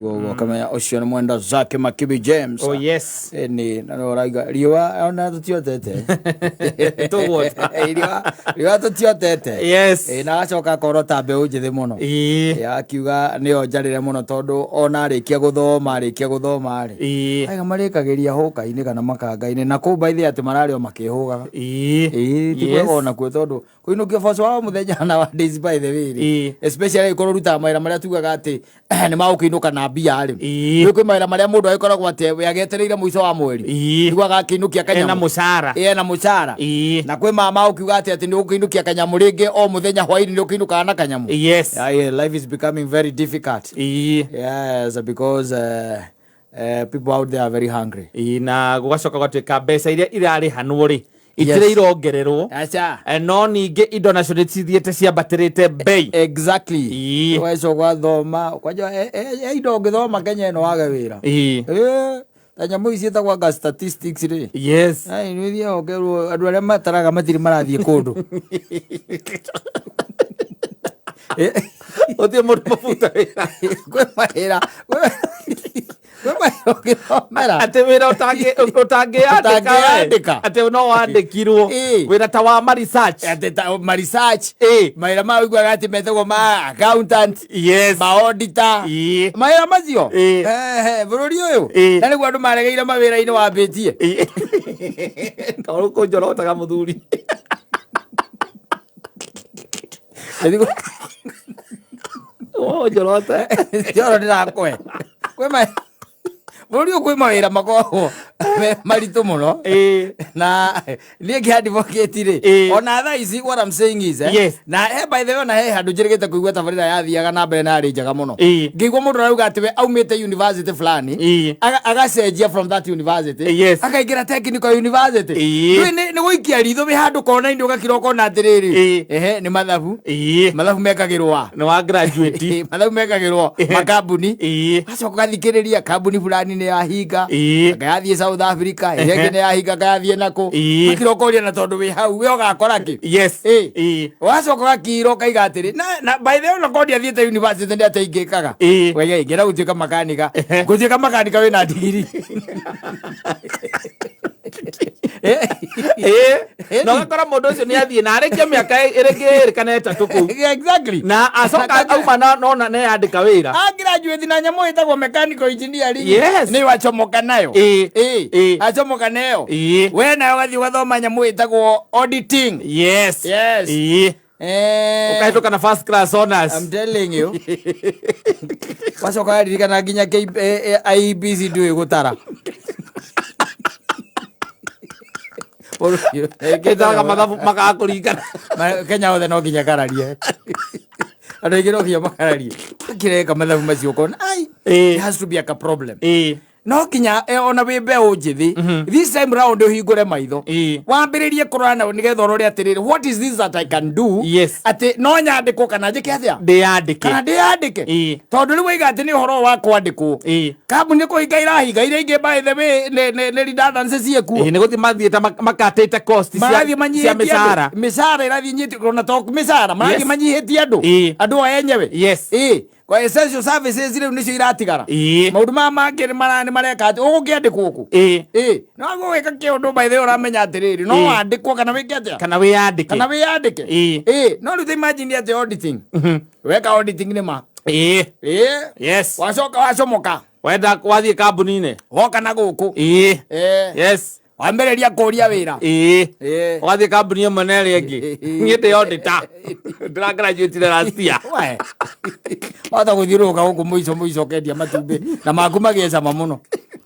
Koguo kamenya ũcio nĩ mwenda zake Makibi James. Oh yes. Ĩni na nĩ ũraiga riũa ona tũtiotete. Tũgwota. Riũa tũtiotete. Yes. Ĩ, na agacoka akorota mbeũ njĩthĩ mũno. Ĩĩ. Ĩ, akiuga nĩyo njarĩre mũno tondũ ona arĩkia gũthoma arĩkia gũthoma rĩ. Ĩĩ. Aiga marĩkagĩria hũka-inĩ kana makanga-inĩ na kũu by the way atĩ mararĩ o makĩhũgaga. Ĩĩ. Ĩĩ ti Yes. kwega ona kuo tondũ kũinũkia boco wa o mũthenya nowadays by the way rĩ. Ĩĩ. Especially angĩkorwo ũrutaga mawĩra marĩa tugaga atĩ nĩ magũkĩinũka na mbia rĩ. Ĩĩ. Nĩ kwĩ mawĩra marĩa mũndũ agĩkoragwo atĩ we agĩetereire mũico wa mweri. Ĩĩ. Nĩguo agakĩinũkia Ena kanyamũ. mũcara. Ĩ, ena mũcara. Ĩĩ. Na kwĩ mama ũkiuga atĩ atĩ nĩ ũkũinũkia kanyamũ rĩngĩ o mũthenya hwainĩ nĩ ũkĩinũkaga na kanyamũ. Yes. Yeah, yeah, life is becoming very difficult. Ĩĩ. Yes, because people out there are very hungry. Ĩĩ, na gũgacoka gũgatuĩka mbeca iria irarĩhanwo rĩ itirĩ Yes. irongererwo. Acha. No ningĩ indo nacio nĩ cithiĩte ciambatĩrĩte bei. Exactly. Ĩĩ. Ũgacoka ũgathoma kwanja indo ũngĩthoma Kenya ĩno wage wĩra. Ĩĩ. Ta nyamũ ici ciĩtagwo anga statistics rĩ. Yes. Ai, nĩ ũthiaga ũkerwo andũ arĩa mataraga matirĩ marathiĩ kũndũ. Gũtirĩ mũndũ mabuta wĩra. Kwĩ mawĩra kwĩ mawĩra ũngĩthomera. Atĩ wĩra ũtangĩandĩka we. Ũtangĩandĩka. Atĩ no wandĩkirwo. Ĩĩ. Wĩra ta wa ma research. Atĩ ta ma research. Ĩĩ. Mawĩra ma ũiguaga atĩ metagwo ma accountant. Yes. Ma auditor. Ĩĩ. Mawĩra macio. Ĩĩ. Ehe, bũrũri ũyũ. Ĩĩ. Na nĩguo andũ maregeire mawĩra-inĩ wambĩtie. Ĩĩ. Kaũrũ kũnjorotaga mũthuri. Ũnjorote. Njoro ndĩrakũhe. Kwĩ ma bũrũri ũyũ kwĩ mawĩra makoragwo me maritũ mũno. Ĩĩ. Na niĩ ngĩ advocate rĩ Ĩĩ. ona thaa ici what I'm saying is Yes. na he by the way ona he handũ njĩrĩgĩte kũigua tabarĩra yathiaga na mbere na yarĩ njega mũno. Ĩĩ. Ngĩigua mũndũ arauga atĩ we aumĩte university fulani Ĩĩ. Agacenjia from that university Yes. akaingĩra technical university. Ĩĩ. Ndũĩ nĩ gũikia ritho wĩ handũ kona-inĩ ũgakira ũkona atĩrĩrĩ Ĩĩ. ehe nĩ mathabu. Ĩĩ. Mathabu mekagĩrwo a Nĩ wa graduate. Mathabu mekagĩrwo makambuni. Ĩĩ. Gacoka ũgathikĩrĩria kambuni fulani nĩ yahinga. Ĩĩ. Anga yathiĩ South Africa, ĩrĩa ĩngĩ nĩ yahinga anga yathiĩ nakũ. Ĩĩ. Ũgakira ũkoria na tondũ wĩ hau we ũgakora kĩ. Yes. Ĩĩ. Ĩĩ. Wacoka ũgakira ũkaiga atĩrĩ na by the way ona korwo ndiathiĩte university nĩ atĩa ingĩkaga. Ĩĩ. Waiga ingĩenda gũtuĩka makanika. Gũtuĩka makanika wĩna ndigiri. Ĩĩ. Na ũgakora mũndũ ũcio nĩ athiĩ na arĩkia mĩaka ĩrĩngĩ ĩrĩ kana ĩtatũ kũu. Exactly. Na acoka auma na nona nĩ yandĩka wĩra. A graduate na nyamũ ĩtagwo mechanical engineering. Yes. Nĩ wacomoka nayo. Ĩĩ. Ĩĩ. Ĩĩ. Acomoka nayo. Ĩĩ. We nayo ũgathiĩ ũgathoma nyamũ ĩtagwo auditing. Yes. Yes. Ĩĩ. Ũkahĩtũka na first class honors. I'm telling you. Wacoka waririkana nginya IEBC ndũĩ gũtara. Ĩtaga mathabu makaga kũringana. Kenya othe no nginya kararie. Andũ aingĩ no nginya makararie. Kĩreka mathabu macio ũkona ai Ĩĩ. it has to be like a problem. Ĩĩ. No nginya ona wĩ mbeũ njĩthĩ this time round ũhingũre maitho. Ĩĩ. Wambĩrĩrie kũrora na nĩgetha ũrore atĩrĩrĩ what is this that I can do. Yes. Atĩ no nyandĩkwo kana njĩke atĩa Ndĩyandĩke. kana ndĩyandĩke. Ĩĩ. Tondũ rĩu waiga atĩ nĩ ũhoro wa kwandĩkwo. Ĩĩ. Kambuni kũhinga irahinga iria ingĩ by the way nĩ redundancy ciĩkuo. Ĩĩ, nĩ gũthiĩ mathiĩte makatĩte cost Marathiĩ cia manyihĩtie mĩcara. andũ. Mĩcara ĩrathiĩ nyihĩtie ona to mĩcara marathiĩ Yes. manyihĩtie andũ. Ĩĩ. Andũ o enyewe. Yes. Ĩĩ. Kwa essential services rĩu nĩcio iratigara. Ĩĩ. Maũndũ maya mangĩ nĩ mareka atĩ ũgũkĩandĩkwo kũ. Ĩĩ. Ĩĩ. No gũgĩka kĩũndũ by the way ũramenya atĩrĩrĩ no Ĩĩ. wandĩkwo kana wĩke atĩa. Kana wĩyandĩke. Kana wĩyandĩke. Ĩĩ. Ĩĩ. No rĩu ta imagine atĩ auditing. Weka auditing nĩ ma. Ĩĩ. Ĩĩ. Yes. Wacoka wacomoka. Wenda wathiĩ kambuni-inĩ. Woka na gũkũ. Ĩĩ. Ĩĩ. Yes. Wambĩrĩria kũria wĩra. Ĩĩ. Ĩĩ. Ũgathiĩ kambuni ĩmwe na ĩrĩa ĩngĩ. Niĩ ndĩ auditor. Ndĩra graduate last year. We. Wahota gũthiũrũrũka gũkũ mũico mũico ũkendia matumbĩ na maku magĩe cama mũno.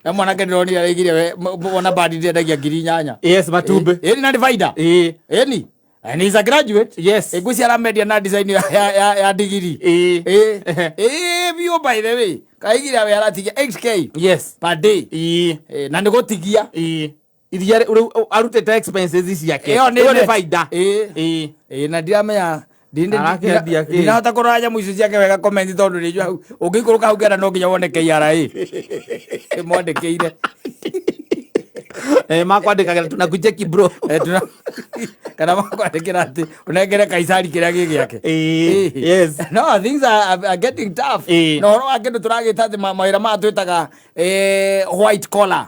Na mwanake ndĩronire araigire we ona bandi ndĩendagia 8,000. Yes, matumbĩ. Ĩni na nĩ baida. Ĩĩ. Ĩni. And he's a graduate. Yes. Ngwĩciria aramendia na design ya digiri. Ĩĩ. Ĩĩ. Ĩĩ biũ by the way. Kaigire we aratigia 8K Yes. per day. Ĩĩ. Ĩĩ, na nĩ gũtigia. Ĩĩ. Iria rĩu arutĩte expenses ciake. Ĩyo nĩ Ĩyo nĩ net. baida. Ĩĩ. Ĩĩ. Ĩĩ, na ndiramenya Arakĩendia kĩ? ndinahota kũrora nyamũ icio ciake wega comment tondũ nĩ njũĩ hau ũngĩikũrũka hau kĩanda no nginya wone KRA ĩmwandĩkĩire. Makwandĩkagĩra tunakucheki bro. Kana makwandĩkĩra atĩ ũnengere Kaisari kĩrĩa gĩ gĩake. Ĩĩ, yes. No, things are getting tough. Ĩĩ. Na ũhoro wa kĩndũ tũragĩta atĩ mawĩra maya twĩtaga white collar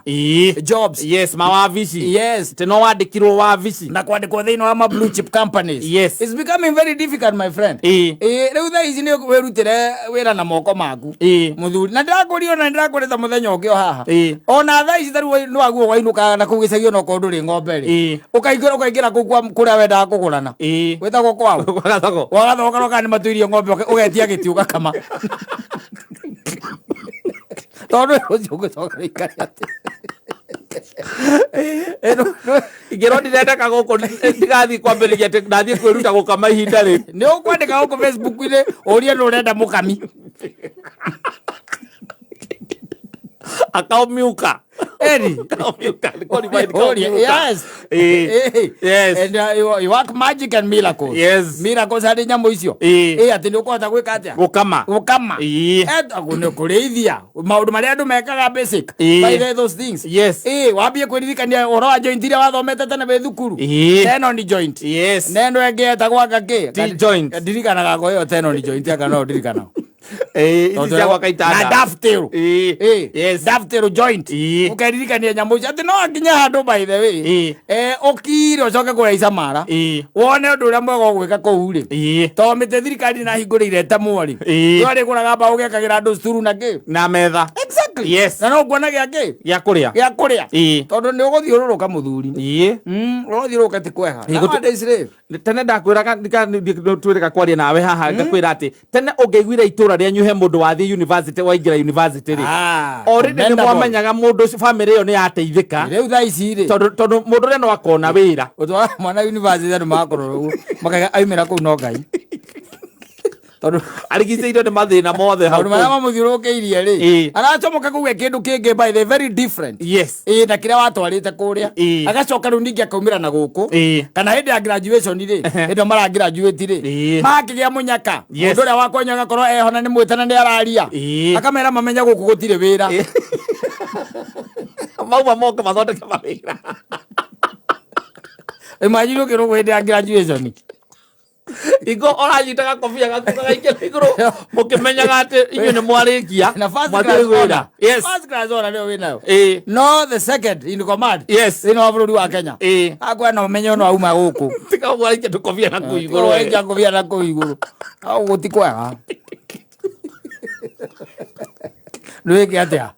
jobs. Yes, mawabici. Yes. Atĩ no wandĩkirwo wabici. Na kwandĩkwo thĩinĩ wa ma blue chip companies. Yes. It's becoming very difficult, my friend. Rĩu thaa ici nĩ wĩrutĩre wĩra na moko maku. Mũthuri, na ndĩrakũria, ona ndĩrakũrĩta mũthenya ũngĩ o haha. Ona thaa ici tarĩu nĩ waguo wainũkaga na kũu gĩcagi, ona okorwo ndũrĩ ng'ombe rĩ, ũkaingĩra kũu kũrĩa wendaga kũgũrana. Wĩtagwo kwao? Gwa Gathogo. Wagathoka roka nĩ matũirie ng'ombe, ũgetia gĩtĩ ũgakama, tondũ ũcio ũgĩcoka wĩikare atĩ. Ingĩrwo ndirendeka gũkũ, ndigathiĩ kwambĩrĩria atĩ ndathiĩ kwĩruta gũkama ihinda rĩ. Nĩ ũkwandĩka gũkũ Facebook-inĩ ũrie nĩ ũrenda mũkami. Akaumiuka. Eri. Kaumiuka. Qualified Ũrie, kaumiuka. yes. Yes. And you work magic and miracles. Yes. Miracles harĩ nyamũ icio. Atĩ nĩ ũkũhota gwĩka atĩa? Gũkama. Gũkama. Nĩ kũrĩithia. Maũndũ marĩa andũ mekaga basic. By the those things. Wambie kwĩririkania ũhoro wa joint iria wathomete tene wĩ thukuru. Tenon joint. Neno ĩngĩ yetagwo anga kĩ? T joint. Ndirikanaga ngo ĩyo tenon joint anga no ndirikanaga. Ici cia gwaka itanda. Na dovetail. Dovetail joint. Ũkeririkania nyamũ icio atĩ no nginya handũ, by the way. Ũkire ũcoke kũraica mara. Wone ũndũ ũrĩa mwega ũgwĩka kũu rĩ. Tondũ mĩtĩ thirikari nĩrahingũrĩire ĩtemwo rĩ. Ndwarĩgũraga mbaũ ũgekagĩra andũ cukuru na kĩ. Na metha. Exactly. Yes. Na no nguona gĩa kĩ? Gĩa kũrĩa. Gĩa kũrĩa. Tondũ nĩ ũgũthiũrũrũka, mũthuri. Ũgũthiũrũrũka ti kwega. Nowadays rĩ. Tene ndakwĩraga twĩrĩga kwaria nawe haha, ngakwĩra atĩ tene ũngĩaiguire itũra rĩanyu he mũndũ wathiĩ university, waingĩra university rĩ, already nĩ Commendable. Mwamenyaga mũndũ ũcio, family ĩyo nĩ yateithĩka. Rĩu thaa ici rĩ. Tondũ mũndũ ũrĩa no akona wĩra. Ũtwara mwana university, andũ magakorwo ũguo makaiga aumĩra kũu no Ngai, tondũ arigicĩirio nĩ mathĩna mothe hau maũndũ marĩa kũu. Mamũthiũrũrũkĩirie rĩ, aracomoka kũu e kĩndũ kĩngĩ, by the very different na kĩrĩa watwarĩte kũrĩa. Agacoka rĩu ningĩ akaumĩra na gũkũ kana hĩndĩ ya graduation rĩ, hĩndĩ ĩyo mara graduate rĩ, makĩgĩa mũnyaka. Mũndũ ũrĩa wakwenyu agakorwo eho na nĩ mwĩtana nĩ araria, akamera mamenya gũkũ gũtirĩ wĩra. Mauma moke mathondeke mawĩra. Imagine ũkĩrwo hĩndĩ ya graduation. Ingo ũranyita gakobia gaku gagaikĩra igũrũ mũkĩmenyaga atĩ inyuĩ nĩ mwarĩkia. Na first Mwathiĩ class wĩra. honor. First class honor nĩyo wĩnayo. No the second in command thĩinĩ wa bũrũri wa Kenya. Akwa no menye no auma gũkũ. Tiga ũguo araikia tũkobia na kũu igũrũ. Igũrũ ngobia na kũu igũrũ. Au gũti kwega. Nĩwĩke atĩa?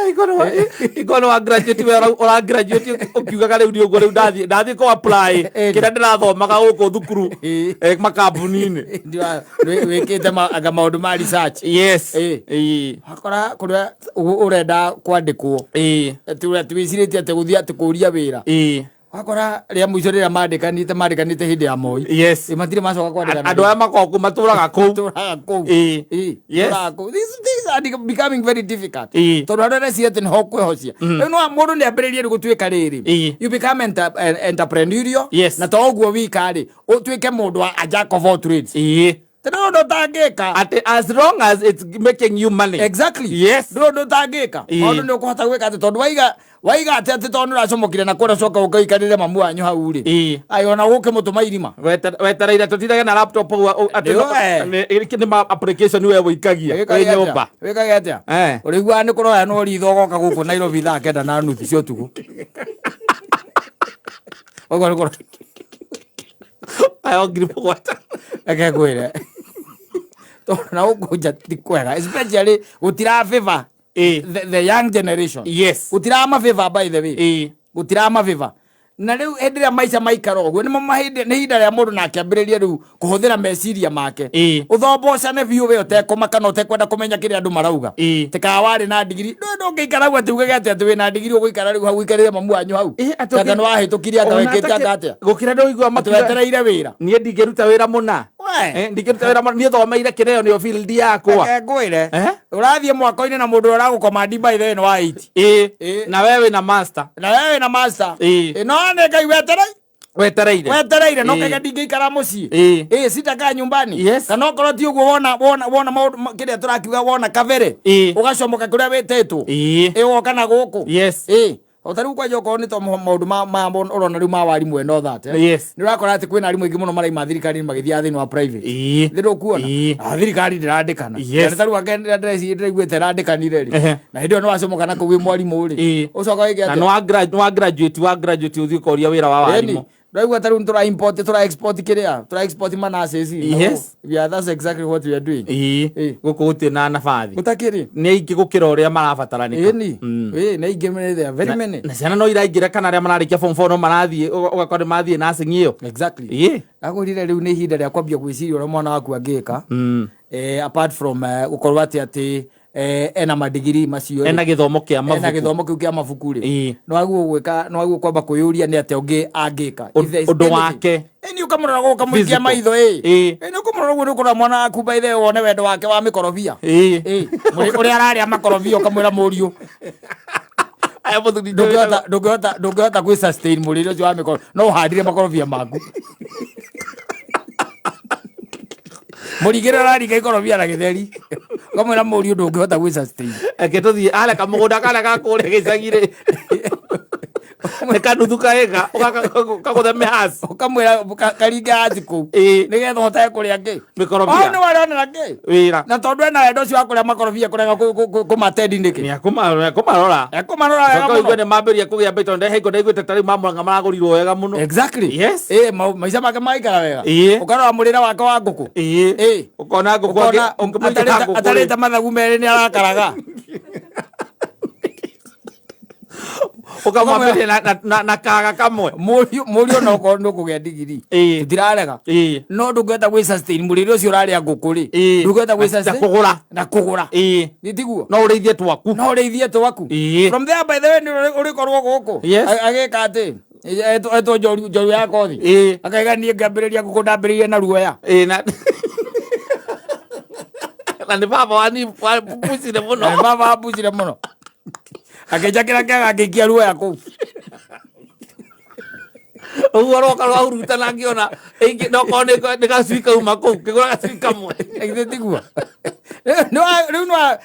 Ingo nĩ wa graduate, we ũra graduate ũkiugaga rĩu nĩ ũguo, rĩu ndathiĩ kũ apply kĩrĩa ndĩrathomaga gũkũ thukuru makambuni-inĩ. Wĩkĩte anga maũndũ ma research. Wakora kũrĩa ũrenda kwandĩkwo. Atĩ ũrĩa wĩcirĩtie atĩ gũthiĩ atĩ kũria wĩra. Wakora rĩa mũico rĩrĩa mandĩkanĩte hĩndĩ ya Moi. Matirĩ macoka kwandĩkana. Andũ aya makoragwo kũu matũraga kũu. Matũraga kũu. Matũraga kũu. These things are becoming very difficult. Tondũ andũ areciria atĩ nĩho kwĩhocia. Rĩu no mũndũ nĩ ambĩrĩrie rĩu gũtuĩka rĩrĩ. You become entrepreneurial. Na to ũguo wika rĩ, ũtuĩke mũndũ wa a jack of all trades. Tondũ ũndũ ũtangĩka. Atĩ as long as it's making you money. Exactly. Ndũrĩ ũndũ ũtangĩka. Maũndũ nĩ ũkũhota gwĩka atĩ tondũ waiga atĩ tondũ nĩ ũracomokire na kũrĩa ũcoka ũkaikarĩre mamu wanyu hau rĩ. Ai ona gũkĩmũtũma irima. Wetereire tũtindage na laptop ũguo atĩ Nĩwe. Nĩ ma application we wĩikagia wĩ Wĩkage atĩa? nyũmba. Wĩkage atĩa? Ũrĩiguaga nĩ kũroya no ritho ũgoka gũkũ Nairobi 9:30 cia ũtukũ. Ũguo nĩ kũroya. Ayo 7,000. Reke ngwĩre. Tondũ na gũkũ nja ti kwega. Especially gũtira favor the young generation. Gũtira favor, by the way. Gũtira favor. Na rĩu hĩndĩ ĩrĩa maica maikara ũguo nĩmo mahĩndĩ nĩ ihinda rĩa mũndũ nake ambĩrĩrie rĩu kũhũthĩra meciria make. Ũthombocane biũ we ũtekũmaka na ũtekwenda kũmenya kĩrĩa andũ marauga. Atĩ kana warĩ na ndigiri ndũĩ ndũngĩikara hau atĩ ugage atĩ wĩna ndigiri ũgũikara rĩu hau ũikarĩre mamu wanyu hau. Atĩ Anga nĩ wahĩtũkirie anga Ona wĩkĩte anga atĩa. Gũkĩra ndũigua Atĩ makiuga wetereire wĩra. Niĩ ndingĩruta wĩra mũna. We. Ndingĩruta wĩra mũna, niĩ thomeire kĩrĩa nĩyo field yakwa. Reke ngwĩre. Eh? Ũrathiĩ mwako-inĩ na mũndũ ũrĩa ũragũcommand, by the way, nĩ wa 8. Na we wĩna master. Na wewe wĩna master. No nĩ Ngai wetereire. Wetereire. Wetereire no kaiga ndingĩikara mũciĩ. Sitakaa nyumbani. Kana okorwo ti ũguo wona maũndũ kĩrĩa tũrakiuga wona kabere. Ũgacomoka kũrĩa wĩtĩtwo. Ũgoka na gũkũ. O ta rĩu kwanja okorwo nĩ to maũndũ ma ũrona rĩu ma warimũ and all that, eh. Yes. Nĩ ũrakora atĩ kwĩna arimũ aingĩ mũno maraima thirikari magĩthiaga thĩinĩ wa private. Thĩ ndũkuona. Na thirikari ndĩrandĩkana. Yes. Na nĩ ta rĩu anga ndĩraiguĩte ĩrandĩkanire rĩ. Na hĩndĩ ĩyo nĩ wacomoka na kũu wĩ mwarimũ rĩ. Ũcoka wĩke Na atĩa? nĩ wa graduate ũthiĩ ũkoria wĩra wa Ĩni. warimũ. Ndĩraigua ta rĩu nĩ tũra import, tũra export kĩrĩa, tũra export manaces. Yes. Yeah, that's exactly what we are doing. Gũkũ gũtirĩ na nabathi. Gũtakĩrĩ. Nĩ aingĩ gũkĩra ũrĩa marabataranĩka. Ĩni. Ĩĩ, nĩ aingĩ mũno, there are very many. Na ciana no iraingĩra kana arĩa mararĩkia form 4 no marathiĩ ũgakora nĩ mathiĩ nursing ĩyo. Exactly. Ndagwĩrire rĩu nĩ ihinda rĩa kwambia gwĩciria ũrĩa mwana waku angĩka. Apart from gũkorwo atĩ ena madigiri macio rĩ. Ena gĩthomo kĩa Ena mabuku. gĩthomo kĩu kĩa mabuku rĩ. Nĩ wagĩrĩirwo gwĩka, nĩ wagĩrĩirwo kwamba kwĩyũria nĩ atĩa ũngĩ angĩka. If there is Ũndũ anything. wake. Ĩni ũkamũrora ũguo ũkamũikia Physical. maitho ĩ. Ĩni ũkũmũrora ũguo nĩ ũkũrora mwana waku by the way wone wendo wake wa mĩkorobia. Ũrĩa ararĩa makorobia ũkamwĩra mũriũ. Aya mũthuri Ndũngĩhota gwĩ sustain mũrĩre ũcio wa mĩkorobia. No ũhandire makorobia maku. Mũringĩre ũraringa ikorobia na gĩtheri. Ũkamwĩra mũriũ ndũngĩhota gwĩ sustain. Reke tũthiĩ arĩa kamũgũnda karĩa ga kũrĩa gĩcagi rĩ. Nĩ kanuthu kaĩga kagũthe mĩhaci. Ũkamwĩra karinge haci kũu. Nĩgetha ũhotage kũrĩa kĩ? Mĩkorobia. Hau nĩ warĩonera kĩ? Wĩra. Na tondũ ena wendo ũcio wa kũrĩa makorobia kũrega kũmatendi nĩkĩ? Nĩ akũmarora. Ekũmarora wega Coka ũigue mũno. nĩ mambĩrĩria kũgĩa mbei tondũ hingo ndaiguĩte ta rĩu mamũranga maragũrirwo wega mũno. Exactly. Yes. Maica make magaikara wega. Ũkarora mũrĩre wake wa ngũkũ. Ũkona ngũkũ Ũkona ũngĩmũigĩra ngũkũ rĩ. atarĩte mathagu merĩ nĩ arakaraga. Ũkamwambĩrĩria na kaga kamwe. Mũriũ no ũkorwo nĩ ũkũgĩa ndigiri. Tũtirarega. No ndũngĩhota gwĩ sustain mũrĩre ũcio ũrarĩa ngũkũ rĩ. Ndũngĩhota gwĩ Na sustain. kũgũra. Na kũgũra. Nĩ tiguo? No ũrĩithie twaku. No ũrĩithie twaku. From there by the way nĩ ũrĩkorwo gũkũ. Agĩka atĩ etwo njoru ya kothi. Akaiga niĩ ngĩambĩrĩria ngũkũ ndambĩrĩirie na ruoya. Na nĩ baba wambucire mũno. Na nĩ baba wambucire mũno. Akĩnjakĩra kĩaga akĩikia ruoya kũu. Ũguo roka rwahurutana ngĩona ĩngĩ no korwo nĩ gacui kauma kũu kĩgũra gacui kamwe. Githĩ tiguo? Rĩu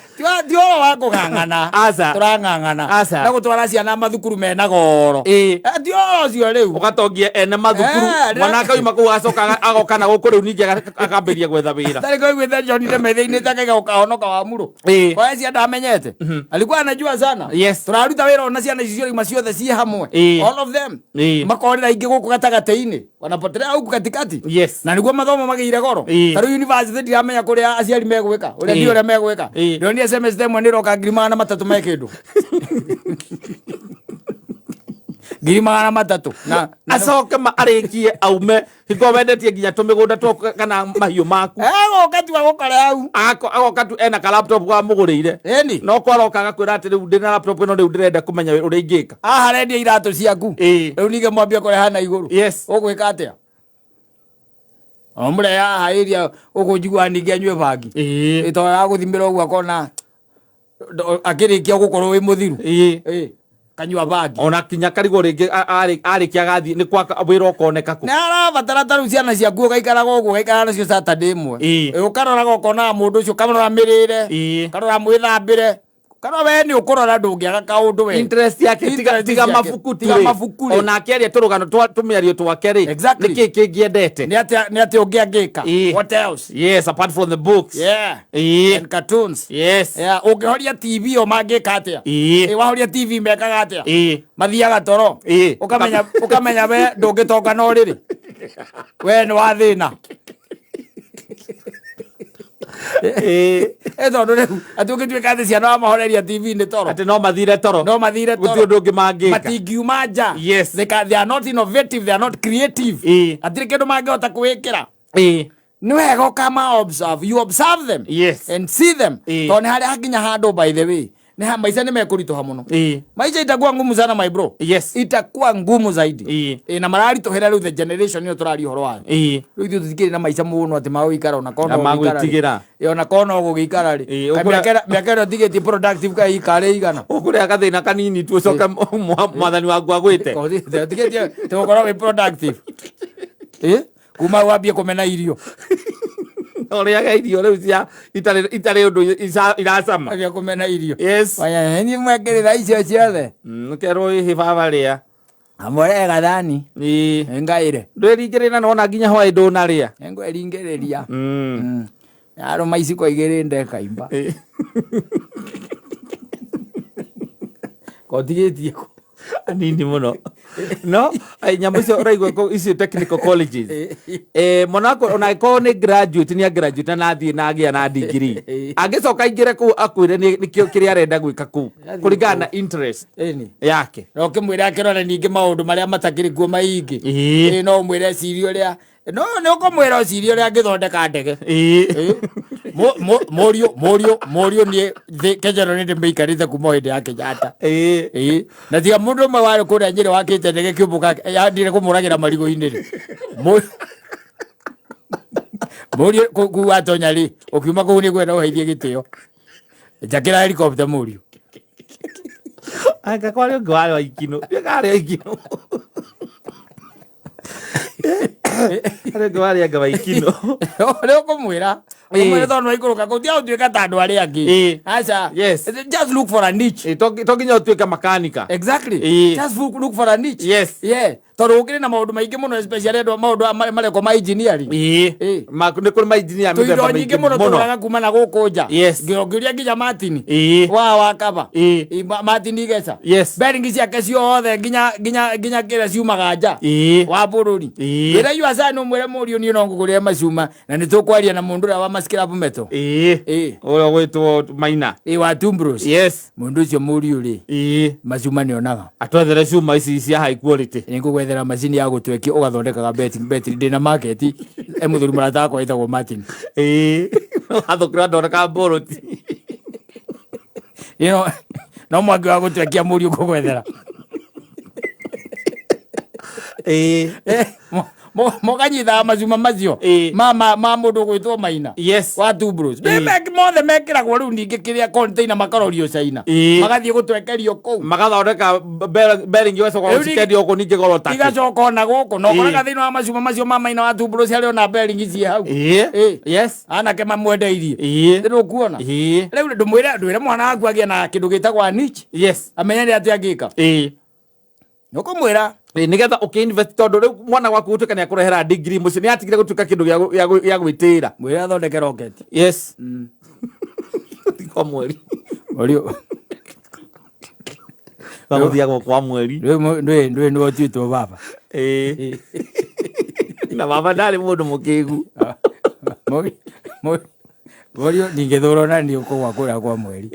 ti ũhoro wa kũng'ang'ana. Aca. Tũrang'ang'ana. Aca. Na gũtwara ciana mathukuru mena goro. Ti ũhoro ũcio rĩu. Ũgatongia ene mathukuru. Mwana akauma kũu agacoka agoka na gũkũ rĩu ningĩ akambĩrĩria gwetha wĩra. Tarĩ kũiguĩte John metha-inĩ ta kaiga ũkahonoka wa muro. Kwa hiyo ndamenyete. Alikuwa anajua sana. Yes. Tũraruta wĩra ona ciana icio ciothe ciothe ciĩ hamwe. All of them. Makorera aingĩ gũkũ gatagatĩ-inĩ. Wanapotelea huku katikati. Yes. Na nĩguo mathomo magĩire goro. Ta rĩu university ndiramenya kũrĩa aciari megwĩka. Ũrĩa ndiũĩ ũrĩa megwĩka. Ndĩronire semester ĩmwe nĩroka 300,000 me kĩndũ. 300,000. Na acoke arĩkie aume hingo wendetie nginya tũmĩgũnda twaku kana mahiũ maku. Agoka tu agũkore hau. Agoka tu ena ka laptop wamũgũrĩire. Ĩni. No kwaroka agakwĩra atĩ rĩu ndĩna laptop ĩno rĩu ndĩrenda kũmenya ũrĩa ingĩka. Haha arendia iratũ ciaku. Rĩu ningĩ mwambie kũreha na igũrũ. Yes. Ũgwĩka atĩa? O mũrehe haha area ũkũnjigua ningĩ anyue bangi. Tondũ agũthimĩra ũguo akona akĩrĩkia gũkorwo wĩ mũthiru. Kanyua bangi. Ona kinya karigwo rĩngĩ arĩkia agathiĩ nĩ kwa wĩra ũkoneka kũ. Nĩ arabatara ta rĩu ciana ciaku ũgaikaraga ũguo ũgaikara nacio Saturday ĩmwe. Ũkaroraga ũkonaga mũndũ ũcio ũkamũrora mĩrĩre, ũkarora mwĩthambĩre. Kana we nĩ ũkũrora ndũngĩaga kaũndũ we. Interest yake Interest tiga ciake. mabuku tu Tiga rĩ. mabuku rĩ. Ona akĩaria tũrũgano tũmĩario twake rĩ. Exactly. Nĩkĩ kĩngĩendete? Nĩ atĩa ũngĩ angĩka? What else? Yes, apart from the books. Yeah. And cartoons. Yes. Yeah, ũngĩhoria TV o mangĩka atĩa? Wahoria TV mekaga atĩa? Mathiaga toro. Ũkamenya we ndũngĩtonga na ũrĩrĩ. We nĩ wa thĩna. Tondũ rĩu atĩ ũngĩtuĩka atĩ ciana wamahoreria TV nĩ toro. Atĩ no mathire toro. No mathire toro. Gũtirĩ ũndũ ũngĩ mangĩka. Matingiuma nja. Yes. They are not innovative, they are not creative. Hatirĩ kĩndũ mangĩhota kwĩkĩra. Nĩ wega ũkama observe. You observe them. Yes. And see them. Tondũ nĩ harĩa hakinya handũ by the way. Nĩ maica nĩ mekũritũha mũno. Maisha itakuwa ngumu sana my bro. Yes. Itakuwa ngumu zaidi. Na mararitũhĩra rĩu the generation ĩyo tũraria ũhoro wayo. Rĩu ithuĩ tũtikĩrĩ na maica mũno atĩ magũikara ona korwo Na no gũgĩikara rĩ. magwĩtigĩra. Ona korwo no gũgĩikara rĩ. Ka mĩaka ĩrĩa ũtigĩtie productive kaĩ ikarĩ igana. Ũkũrĩa gathĩna kanini tu ũcoke mwathani waku agwĩte. Ũtigĩtie tũgũkorwo wĩ productive. Kuma wambie kũmena irio. Ũrĩaga irio rĩu cia itarĩ ũndũ iracama. Agĩa kũmena irio. Yes. Wanya, mwekĩrĩra icio ciothe. Ũkerwo ĩhĩ baba rĩa. Amũrehe gathani. Ĩĩ. Ngaire. Ndwĩringĩrĩria na wona nginya hwaĩ ndũnarĩa. Nĩngwĩringĩrĩria. Yarũma iciko igĩrĩ ndekaimba. Kotigĩtie kũ? Anini mũno. No nyamũ icio ũraigua icio technical colleges. Mwana wakwa ona angĩkorwo nĩ graduate, nĩ graduate na athiĩ na agĩa na degree. Angĩcoka aingĩre kũu akwĩre nĩkĩo kĩrĩa arenda gwĩka kũu kũringana na interest yake. Na ũkĩmwĩra akĩrore ningĩ maũndũ marĩa matakĩrĩ kuo maingĩ. No ũmwĩre cirie ũrĩa, no nĩ ũkũmwĩra ũcirie ũrĩa angĩthondeka ndege. Mũriũ niĩ Kenya ĩno nĩ ndĩmĩikarĩte kuma hĩndĩ ya Kenyatta. Na tiga mũndũ ũmwe warĩ kũrĩa Nyĩrĩ wakĩte ndege kĩũmbũka yandire kũmũragĩra marigũ-inĩ rĩ. Mũriũ kuu watonya rĩ, ũkiuma kũu nĩ ngwenda ũheithie gĩtĩo. Njakĩra helicopter mũriũ. Anga kwarĩ ũngĩ warĩ wa Ikinũ. Ndiũĩ kana arĩ wa Ikinũ. Harĩ ũngĩ warĩ anga wa Ikinũ. Ũrĩa ũkũmwĩra. Ũmwĩre tondũ waikũrũka kũu tiga gũtuĩka ta andũ arĩa angĩ. Aca. Yes. Just look for a niche. To nginya ũtuĩke makanika. Exactly. Just look for a niche. Yes. Yeah. Tondũ gũkĩrĩ na maũndũ maingĩ mũno, especially andũ maũndũ aya marekwo ma engineering. Nĩ kũrĩ ma engineer Tũindo mĩthemba nyingĩ mĩingĩ mũno mũno. tũgũraga kuma na gũkũ nja. Yes. Ngĩũria nginya Martin. Wa kaba. Martin Igeca. Yes. Bearing ciake ciothe nginya kĩrĩa ciumaga nja. Wa bũrũri. Wĩra yu acani ũmwĩre mũriũ niĩ no ngũgũrĩre macuma na nĩ tũkwaria na mũndũ ũrĩa wa scrap metal. Ũrĩa ũgwĩtwo Maina. Wa Tumbros. Yes. Mũndũ ũcio mũriũ rĩ. Macuma nĩonaga. Atwethere cuma ici cia high quality. Nĩ ngũgwethera macini ya gũtwekia ũgathondekaga betri ndĩna market. Mũthuri mũrata wakwa wĩtagwo Martin. Wathũkĩra ndoneka mbũrũti. No mwaki wa gũtwekia mũriũ ngũgwethera. Mũkanyitaga macuma macio ma mũndũ ũgwĩtwo Maina. Yes. Wa Tumbros. Mothe mekĩragwo rĩu ningĩ kĩrĩa container makarorio China. Magathiĩ gũtwekerio kũu. Magathondeka bearing igacoka Rĩu gũcikendio gũkũ ningĩ goro take. Igacoka ona gũkũ. Na ũkoraga thĩinĩ wa macuma macio ma Maina wa Tumbros harĩ ona bearing ciĩ hau. Yes. Anake mamwendeirie. Nĩ ũkuona? Rĩu ndwĩre mwana waku agĩe na kĩndũ gĩtagwo niche. Yes. Amenye nĩ atĩa angĩka. Nĩũkũmwĩra. Nĩgetha ũkĩ-invest tondũ rĩu mwana waku gũtuĩka nĩ akũrehera degree mũciĩ nĩ atigire gũtuĩka kĩndũ gĩa gwĩtĩĩra. Mwĩre athondeke rocket. Yes. Kwa mweri. Mũriũ. Gagũthiagwo kwa mweri. Ndũĩ nĩwe ũtuĩtwo baba. Na baba ndarĩ mũndũ mũkĩgu. Mũriũ ndingĩthũrwo na niĩ ũkũgwa kũrĩa kwa mweri.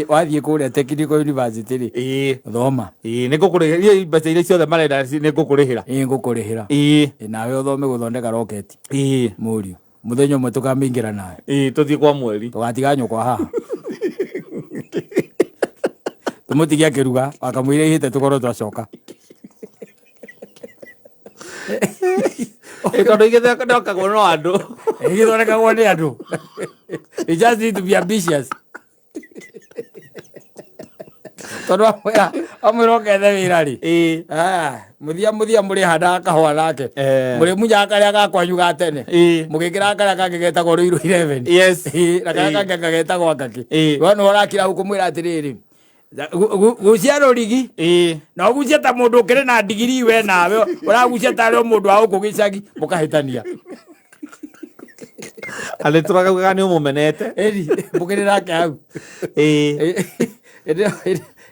Wathiĩ kũrĩa Technical University rĩ. Thoma. Nĩ ngũkũrĩhĩra mbeca iria ciothe marenda nĩ ngũkũrĩhĩra. Ngũkũrĩhĩra. Nawe ũthome gũthondeka rocket. Mũriũ. Mũthenya ũmwe tũkamĩingĩra nawe. Tũthiĩ kwa mweri. Tũgatiga nyũkwa haha. Tũmũtige akĩruga akamwĩra ihĩte tũkorwo twacoka. Tondũ igĩthondekagwo no andũ. Igĩthondekagwo nĩ andũ. You just need to be ambitious. Tondũ amwĩra ũkethe wĩra rĩ. Mũthia mũrĩhandaga kahũa nake. Mũrĩmunyaga karĩa ga kwanyu ga tene. Mũgĩkĩraga karĩa kangĩ getagwo Ruiru 11. Yes. Na karĩa kangĩ kagetagwo Ngakĩ. We nĩwe ũrakira hau kũmwĩra atĩrĩrĩ. Gucia rũrigi. Na ũgucie ta mũndũ ũkĩrĩ na ndigiri we nawe ũragucia tarĩ o mũndũ wa gũkũ gĩcagi mũkahĩtania. Arĩ tũragaugaga nĩ ũmũmenete. Ĩni, mũkĩrĩ nake hau.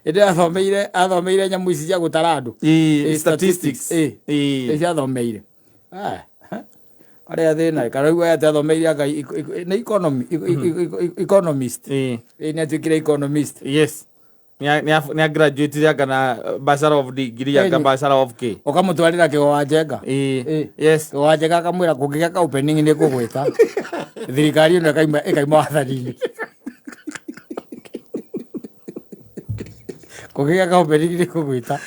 Ĩndĩ athomeire nyamũ ici cia gũtara andũ. Statistics. Nĩcio athomeire. Arĩa thĩna, kana rĩu aya athomeire anga nĩ economist. Nĩ atuĩkire economist. Yes. Nĩ a graduate anga na bachelor of degree anga bachelor of K. Ũkamũtwarĩra kĩgo wa Njenga. Yes. Kĩgo wa Njenga akamwĩra kũngĩgĩa ka opening nĩ ngũgwĩta. Thirikari ĩno ĩkaima wathani-inĩ. Kũngĩgĩa ka opening nĩ ngũgwĩta.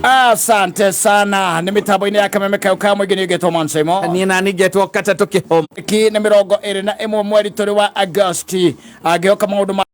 Asante sana. Nĩ mĩtambo-inĩ ya Kameme kau ka mũingĩ nĩ ngetwo Mansemo. Niĩ na niĩ ngetwo Katatũ Kĩhoma. Ki nĩ 21 mweri tũrĩ wa Agosti. Angĩhoka maũndũ ma